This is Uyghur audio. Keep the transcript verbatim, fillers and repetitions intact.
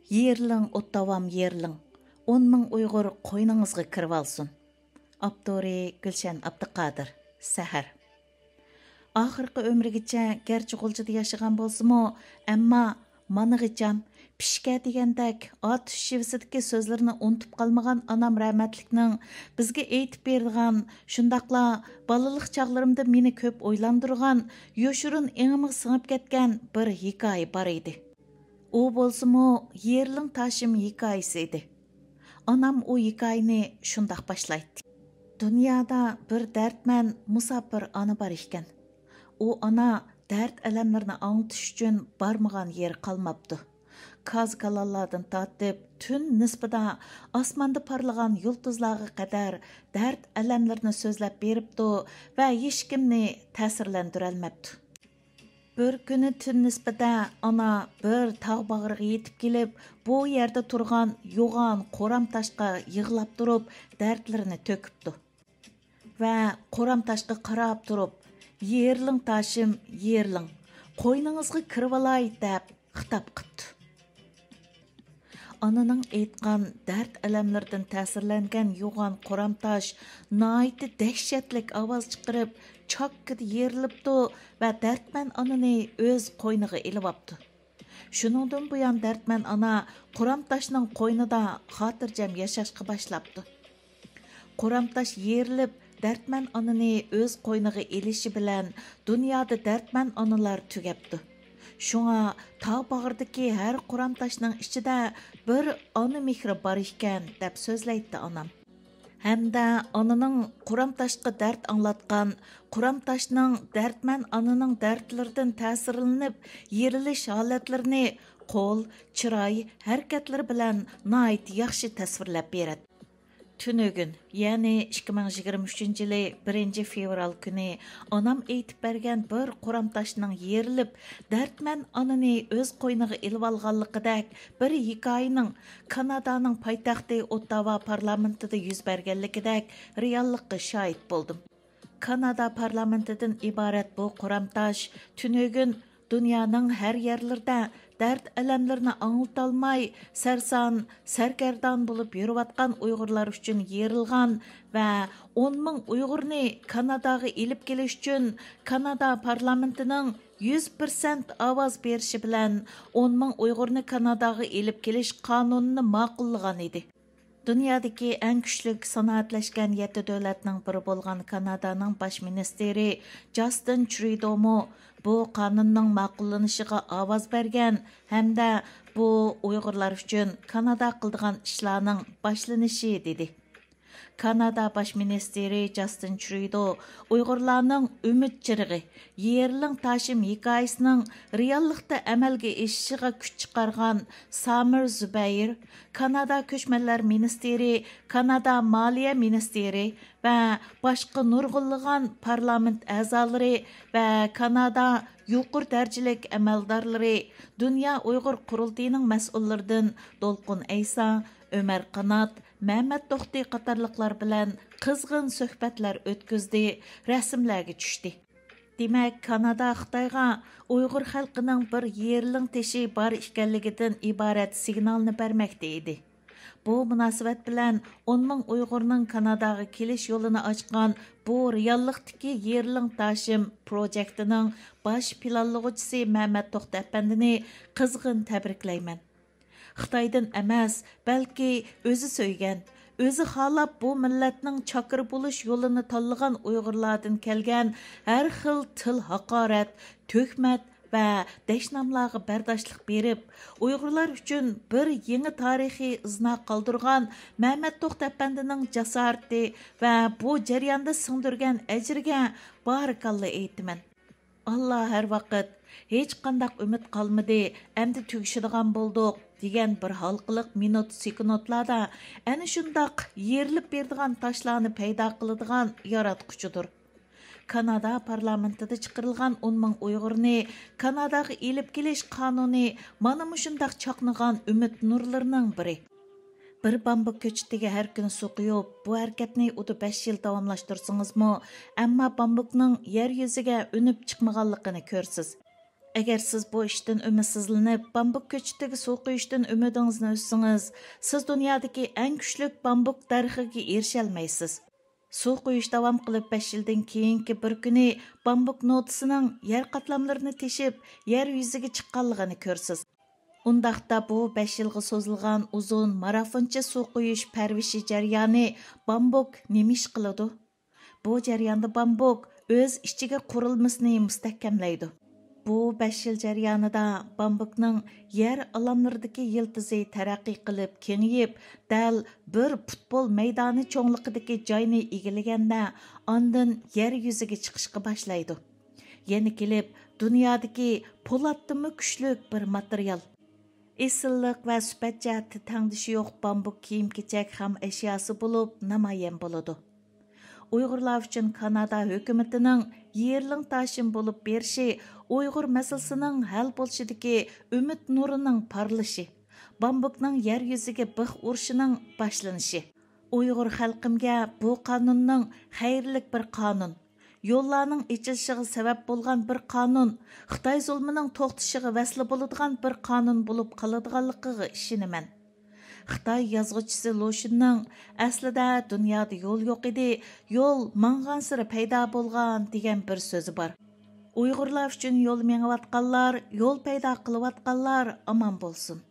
يېرىلىڭ، ئوت داۋام يېرىلىڭ. ئون مىڭ ئۇيغۇر قوينىڭىزغا كىرىۋالسۇن. ئاپتورى: گۈلشەن ئابدۇقادىر. سەھەر. ئاخىرقى ئۆمرىگىچە گەرچە غۇلجىدا ياشىغان بولسىمۇ، ئەمما مانىغىچام، پىشكە دېگەندەك ئاتۇش شىۋىسىدىكى سۆزلىرىنى ئۇنتۇپ قالمىغان ئانام رەھمەتلىكنىڭ بىزگە ئېيتىپ بېرىدىغان، شۇنداقلا بالىلىق چاغلىرىمدا مېنى كۆپ ئويلاندۇرغان، يوشۇرۇن ئېڭىمغا سىڭىپ كەتكەن بىر ھېكايە بار ئىدى. ئۇ بولسىمۇ يېرىلىڭ تاشىم ھېكايىسى ئىدى. ئانام ئۇ ھېكايىنى شۇنداق باشلايتتى. دۇنيادا بىر دەردمەن مۇساپىر ئانا بار ئىكەن. ئۇ ئانا دەرد-ئەلەملىرىنى ئاڭلىتىش ئۈچۈن بارمىغان يېرى قالماپتۇ. كاز-كالانلاردىن تارتىپ تۈن نىسبىدا ئاسماندا پارلىغان يۇلتۇزلارغا قەدەر دەرد-ئەلەملىرىنى سۆزلەپ بېرىپتۇ ۋە ھېچكىمنى تەسىرلەندۈرەلمەپتۇ. بىر كۈنى تۈن نىسبىدە ئانا بىر تاغ باغرىغا يېتىپ كېلىپ، بۇ يەردە تۇرغان يوغان قورام تاشقا يىغلاپ تۇرۇپ، دەردلىرىنى تۆكۈپتۇ. ۋە قورام تاشقا قاراپ تۇرۇپ، «يېرىلىڭ تاشىم، يېرىلىڭ، قوينىڭىزغا كىرىۋالاي» دەپ خىتاب قىپتۇ. ئانىنىڭ ئېيتقان دەرد-ئەلەملىرىدىن تەسىرلەنگەن يوغان قورام تاش ناھايىتى دەھشەتلىك ئاۋاز چىقىرىپ، چاككىدە يېرىلىپتۇ ۋە دەردمەن ئانىنى ئۆز قوينىغا ئېلىۋاپتۇ. شۇنىڭدىن بۇيان دەردمەن ئانا قورام تاشنىڭ قوينىدا خاتىرجەم ياشاشقا باشلاپتۇ. قورام تاش يېرىلىپ، دەردمەن ئانىنى ئۆز قوينىغا ئېلىشى بىلەن دۇنيادا دەردمەن ئانىلار تۈگەپتۇ. شۇڭا تاغ باغرىدىكى ھەر قورام تاشنىڭ ئىچىدە بىر ئانا مېھرى بار ئىكەن، دەپ سۆزلەيتتى ئانام. ھەمدە ئانىنىڭ قورام تاشقا دەرد ئاڭلاتقان، قورام تاشنىڭ دەردمەن ئانىنىڭ دەردلىرىدىن تەسىرلىنىپ يېرىلىش ھالەتلىرىنى قول، چىراي، ھەرىكەتلىرى بىلەن ناھايىتى ياخشى تەسۋىرلەپ بېرەتتى. تۈنۈگۈن، يەنى ئىككى مىڭ يىگىرمە ئۈچىنچى يىلى بىرىنچى فېۋرال كۈنى ئانام ئېيتىپ بەرگەن بىر قورام تاشنىڭ يېرىلىپ، دەردمەن ئانىنى ئۆز قوينىغا ئېلىۋالغانلىقىدەك بىر ھېكايىنىڭ كانادانىڭ پايتەختى ئوتتاۋا پارلامېنتىدا يۈز بەرگەنلىكىدەك رېئاللىققا شاھىت بولدۇم. كانادا پارلامېنتىدىن ئىبارەت بۇ قورام تاش تۈنۈگۈن دۇنيانىڭ ھەر يەرلىرىدە دەرد-ئەلەملىرىنى ئاڭلىتالماي، سەرسان، سەرگەردان بولۇپ يۈرۈۋاتقان ئۇيغۇرلار ئۈچۈن يېرىلغان ۋە ئون مىڭ ئۇيغۇرنى كاناداغا ئېلىپ كېلىش ئۈچۈن كانادا پارلامېنتىنىڭ يۈز پىرسەنت ئاۋاز بېرىشى بىلەن ئون مىڭ ئۇيغۇرنى كاناداغا ئېلىپ كېلىش قانۇنىنى ماقۇللىغان ئىدى. دۇنيادىكى ئەڭ كۈچلۈك سانائەتلەشكەن يەتتە دۆلەتنىڭ بىرى بولغان كانادانىڭ باش مىنىستىرى جاستىن ترۇدومۇ بۇ قانۇننىڭ ماقۇللىنىشىغا ئاۋاز بەرگەن ھەمدە بۇ ئۇيغۇرلار ئۈچۈن كانادا قىلىدىغان ئىشلارنىڭ باشلىنىشى، دېدى. كانادا باش مىنىستىرى جاستىن ترۇدو ئۇيغۇرلارنىڭ ئۈمىد چىرىغى، يېرىلىڭ تاشىم ھېكايىسىنىڭ رېئاللىقتا ئەمەلگە ئېشىشىغا كۈچ چىقارغان سامىر زۇبەيىر، كانادا كۆچمەنلەر مىنىستىرى، كانادا مالىيە مىنىستىرى ۋە باشقا نۇرغۇنلىغان پارلامېنت ئەزالىرى ۋە كانادا يۇقىرى دەرىجىلىك ئەمەلدارلىرى، دۇنيا ئۇيغۇر قۇرۇلتىيىنىڭ مەسئۇللىرىدىن دولقۇن ئەيسا، ئۆمەر قانات، مەمەت توختى قاتارلىقلار بىلەن قىزغىن سۆھبەتلەر ئۆتكۈزدى، رەسىملەرگە چۈشتى. دېمەك، كانادا خىتايغا ئۇيغۇر خەلقىنىڭ بىر يېرىلىڭ تېشى بار ئىكەنلىكىدىن ئىبارەت سىگنالنى بەرمەكتە ئىدى. بۇ مۇناسىۋەت بىلەن ئون مىڭ ئۇيغۇرنىڭ كاناداغا كېلىش يولىنى ئاچقان بۇ رېئاللىقتىكى يېرىلىڭ تاشىم پروجېكتىنىڭ باش پىلانلىغۇچىسى مەمەت توختى ئەپەندىنى قىزغىن تەبرىكلەيمەن. خىتايدىن ئەمەس، بەلكى ئۆزى سۆيگەن، ئۆزى خالاپ بۇ مىللەتنىڭ چاكىرى بولۇش يولىنى تاللىغان ئۇيغۇرلاردىن كەلگەن ھەر خىل تىل ھاقارەت، تۆھمەت ۋە دەشناملارغا بەرداشلىق بېرىپ، ئۇيغۇرلار ئۈچۈن بىر يېڭى تارىخىي ئىزنا قالدۇرغان مەمەت توختى ئەپەندىنىڭ جاسارىتى ۋە بۇ جەرياندا سىڭدۈرگەن ئەجرىگە بارىكاللا ئېيتىمەن. ئاللا ھەر ۋاقىت «ھېچقانداق ئۈمىد قالمىدى، ئەمدى تۈگىشىدىغان بولدۇق» دېگەن بىر ھالقىلىق مىنۇت سېكۇنتلاردا ئەنە شۇنداق يېرىلىپ بېرىدىغان تاشلارنى پەيدا قىلىدىغان ياراتقۇچىدۇر. كانادا پارلامېنتىدا چىقىرىلغان ئون مىڭ ئۇيغۇرنى كاناداغا ئېلىپ كېلىش قانۇنى مانا مۇشۇنداق چاقنىغان ئۈمىد نۇرلىرىنىڭ بىرى. بىر بامبۇك كۆچىتىگە ھەر كۈنى سۇ قۇيۇپ، بۇ ھەرىكەتنى ئۇدا بەش يىل داۋاملاشتۇرسىڭىزمۇ، ئەمما بامبۇكنىڭ يەر يۈزىگە ئۈنۈپ چىقمىغانلىقىنى كۆرىسىز. ئەگەر سىز بۇ ئىشتىن ئۈمىدسىزلىنىپ، بامبۇك كۆچىتىگە سۇ قۇيۇشتىن ئۈمىدىڭىزنى ئۈزسىڭىز، سىز دۇنيادىكى ئەڭ كۈچلۈك بامبۇك دەرىخىگە ئېرىشەلمەيسىز. سۇ قۇيۇش داۋام قىلىپ، بەش يىلدىن كېيىنكى بىر كۈنى بامبۇك نودىسىنىڭ يەر قاتلاملىرىنى تېشىپ، يەر يۈزىگە چىققانلىقىنى كۆرىسىز. ئۇنداقتا بۇ بەش يىلغا سوزۇلغان ئۇزۇن مارافونچە سۇ قۇيۇش پەرۋىشى جەريانى بامبۇك نېمە ئىش قىلىدۇ؟ بۇ جەرياندا بامبۇك ئۆز ئىچىگە قۇرۇلمىسىنى مۇستەھكەملەيدۇ. بۇ بەش يىل جەريانىدا بامبۇكنىڭ يەر ئالاملىرىدىكى يىلتىزى تەرەققىي قىلىپ كېڭىيىپ، دەل بىر پۇتبول مەيدانى چوڭلۇقىدىكى جاينى ئىگىلىگەندە، ئاندىن يەر يۈزىگە چىقىشقا باشلايدۇ. يەنە كېلىپ، دۇنيادىكى پولاتتىنمۇ كۈچلۈك بىر ماتېرىيال. ئېسىللىق ۋە سۈپەت جەھەتتە تەڭدىشى يوق بامبۇك كىيىم-كېچەك خام ئەشياسى بولۇپ نامايان بولىدۇ. ئۇيغۇرلار ئۈچۈن كانادا ھۆكۈمىتىنىڭ يېرلىڭ تاشىن بولۇپ بېرىشى ئۇيغۇر مەسىلىسىنىڭ ھەل بولۇشىدىكى ئۈمىد نۇرىنىڭ پارلىشى، بامبۇكنىڭ يەر يۈزىگە بىخ ئۇرۇشىنىڭ باشلىنىشى. ئۇيغۇر خەلقىمگە بۇ قانۇننىڭ خەيرلىك بىر قانۇن، يوللارنىڭ ئېچىلىشىغا سەۋەب بولغان بىر قانۇن، خىتاي زۇلمىنىڭ توختىشىغا ۋەسىلە بولىدىغان بىر قانۇن بولۇپ قالىدىغانلىقىغا ئىشىنىمەن. خىتاي يازغۇچىسى لۇشۈننىڭ «ئەسلىدە دۇنيادا يول يوق ئىدى، يول ماڭغانسېرى پەيدا بولغان» دېگەن بىر سۆزى بار. ئۇيغۇرلار ئۈچۈن يول مېڭىۋاتقانلار، يول پەيدا قىلىۋاتقانلار ئامان بولسۇن.